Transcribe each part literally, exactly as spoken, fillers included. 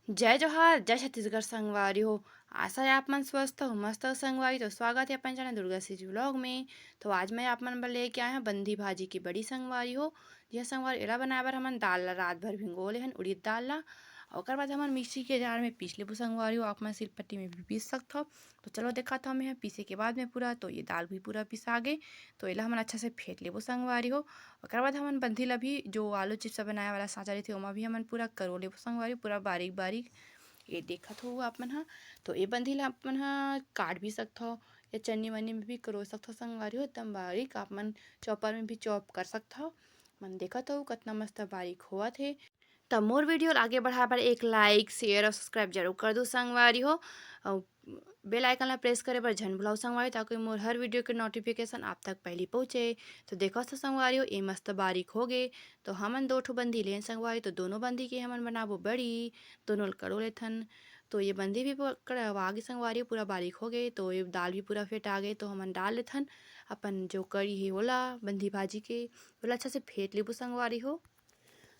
जय जोहार, जय छत्तीसगढ़ संगवारी हो। आशा है आप मन स्वस्थ हो, मस्त हो संगवारी। तो स्वागत है अपन चैनल दुर्गा सीज व्लॉग में। तो आज मैं आप मन बर लेके आए हंव बंदी भाजी के बड़ी संगवारी हो। जी हाँ संगवारी, एला बनाए बर हमन दाल ला रात भर भिंगो ले हन, उड़ीद दाल ला। ओकर बाद हमन मिक्सी के जार में पीस लेबो संगवारी हो, आप मन सिलपट्टी में भी पीस सकथव। तो चलो देखाथंव मैं पीसे के बाद में पूरा, तो ये दाल भी पूरा पिसा गे। तो एला हमन अच्छा से फेंट लेबो संगवारी हो। ओकर बाद हमन बंदी ला भी, जो आलू चिप्स बनाए वाला सांचा रहिथे, ओमा भी हमन पूरा करो लेबो संगवारी, पूरा बारीक बारीक। ये देखत हो आप मन ह, तो ये बंदी ला आप मन ह काट भी सकथव या चन्नी वन्नी में भी करो सकथव संगवारी हो, एकदम बारीक। आप मन चॉपर में भी चॉप कर सकथव। मन देखत हो कतना मस्त बारीक होवत हे। त मोर वीडियो ला आगे बढ़ाए बर एक लाइक, शेयर और सब्सक्राइब जरूर कर दो संगवारी हो। और बेल आइकन ला प्रेस करे बर झन भुलाओ संगवारी, ताकि मोर हर वीडियो के नोटिफिकेशन आप तक पहली पहुँचे। तो देखो तो संगवारी हो, ये मस्त बारीक हो गे। तो हमन दो ठो बंदी लेन संगवारी, तो दोनों बंदी के हमन बनाबो बड़ी, दोनों ल करो लेथन। तो ये बंदी भी प-, कड़वा गे संगवारी हो, पूरा बारीक हो गे। तो ये दाल भी पूरा फेंटा गे, तो हमन डाल लेथन अपन जो कड़ी हे ओला, बंदी भाजी के, ओला अच्छा से फेंट लेबो संगवारी हो।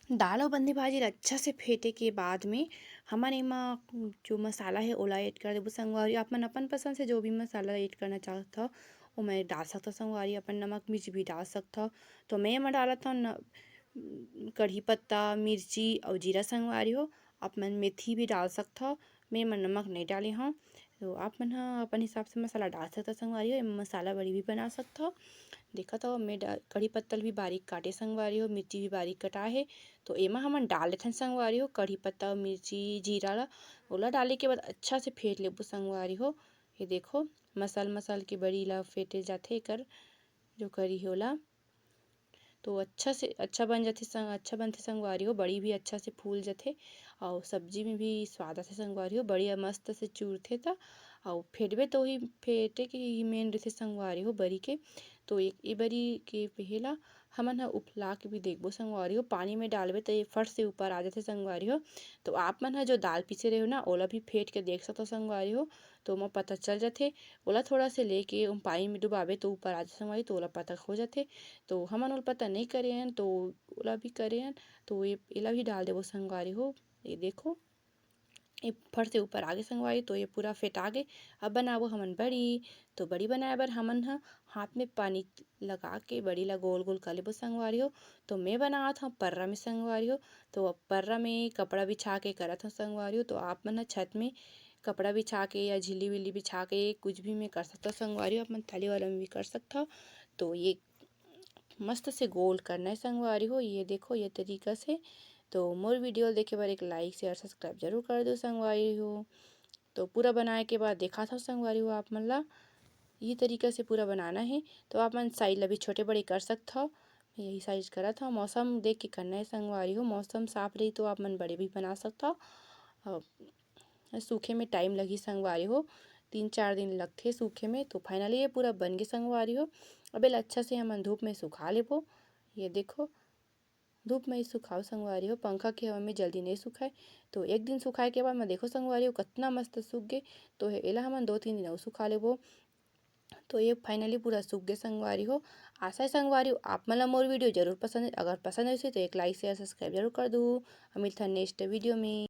दाल अउ बंदी भाजी ला अच्छा से फेंटे के बाद में हमन एमा जो मसाला हे ओला ऐड कर देबो संगवारी। आप मन अपन पसंद से जो भी मसाला ऐड करना चाहत हव, ओमे डाल सकथव संगवारी। अपन नमक मिर्च भी डाल सकथव। तो मैं एमा डालत हव न, कढ़ी पत्ता, मिर्ची अउ जीरा संगवारी हो। आप मन मेथी भी डाल सकथव। मैं एमा नमक नइ डाले हव। तो आप मन ह अपन हिसाब से मसाला डाल सकथव संगवारी हो। एमा मसाला बड़ी भी बना सकथव। देखत हव, मैं डा-, कढ़ी पत्ता ल भी बारीक काटे संगवारी हो, मिर्ची भी बारीक कटाए हे। तो एमा हमन डाल लेथन संगवारी हो, कढ़ी पत्ता, मिर्ची, जीरा ला, ओला डाले के बाद अच्छा से फेंट लेबो संगवारी हो। ये देखो, मसल मसल के बड़ी ला फेंटे जाथे, एकर जो करी हे ओला। तो अच्छा से, अच्छा बन जाथे संग-, अच्छा बनथे संगवारी हो, बड़ी भी अच्छा से फूल जाथे, अउ सब्जी में भी स्वाद आथे संगवारी हो। बड़ी मस्त से चूरथे त, अउ फेंटबे तो ही, फेंटे के ही मेन रहिथे संगवारी हो बरी के। तो एक, ए बरी के पहेला हमन ह उफला के भी देखबो संगवारी हो, पानी में डालबे त ये फट से ऊपर आ जाथे संगवारी हो। तो आप मन ह जो दाल पीसे रहे हो ना, ओला भी फेंट के देख सकथव संगवारी हो, तो ओमा पता चल जाथे। ओला थोड़ा से लेके ओम पानी में डुबाबे तो ऊपर आ जाथे संगवारी, तो ओला पता हो जाथे। तो हमन ओला पता नइ करे हन, तो ओला भी करे हन, तो ये, एला भी डाल देबो संगवारी हो। ये देखो, ये फट से ऊपर आ गे संगवारी, तो ये पूरा फेंटा गे। अब बनाबो हमन बड़ी। तो बड़ी बनाए बर हमन ह हाथ में पानी लगा के बड़ी ला गोल गोल कर लेबो संगवारी हो। तो मैं बनावत हव पर्रा में संगवारी हो। तो अब पर्रा में कपड़ा बिछा के करत हव संगवारी हो। तो आप मन ह छत में कपड़ा बिछा के या झिल्ली विल्ली बिछा के कुछ भी में कर सकथव संगवारी हो, अपन थाली वाला में भी कर सकथव। तो ये मस्त से गोल करना है संगवारी हो। ये देखो, ये तरीका से। तो मोर वीडियो देखे बर एक लाइक, शेयर, सब्सक्राइब जरूर कर दो संगवारी हो। तो पूरा बनाए के बाद देखात हव संगवारी हो आप मन ला, ये तरीका से पूरा बनाना है। तो आप मन साइज ला भी छोटे बड़े कर सकथव। मैं यही साइज करत हव। मौसम देख के करना है संगवारी हो, मौसम साफ रही तो आप मन बड़े भी बना सकथव। अ, सूखे में टाइम लगही संगवारी हो, तीन चार दिन लगथे सूखे में। तो finally ये पूरा बन गे संगवारी हो। अब एला अच्छा से हमन धूप में सुखा लेबो। ये देखो, धूप में ही सुखाओ संगवारी हो, पंखा के हवा में जल्दी नहीं सुखाए। तो एक दिन सुखाए के बाद में देखो संगवारी हो, कतना मस्त सूख गे। तो एला हमन दो तीन दिन अउ सुखा लेबो। तो ये finally पूरा सूख गे संगवारी हो। आशा है संगवारी हो, आप मन ला मोर वीडियो जरूर पसंद है। अगर पसंद होइसे तो एक लाइक, शेयर, सब्सक्राइब जरूर कर दू। हम मिलथन नेक्स्ट वीडियो में।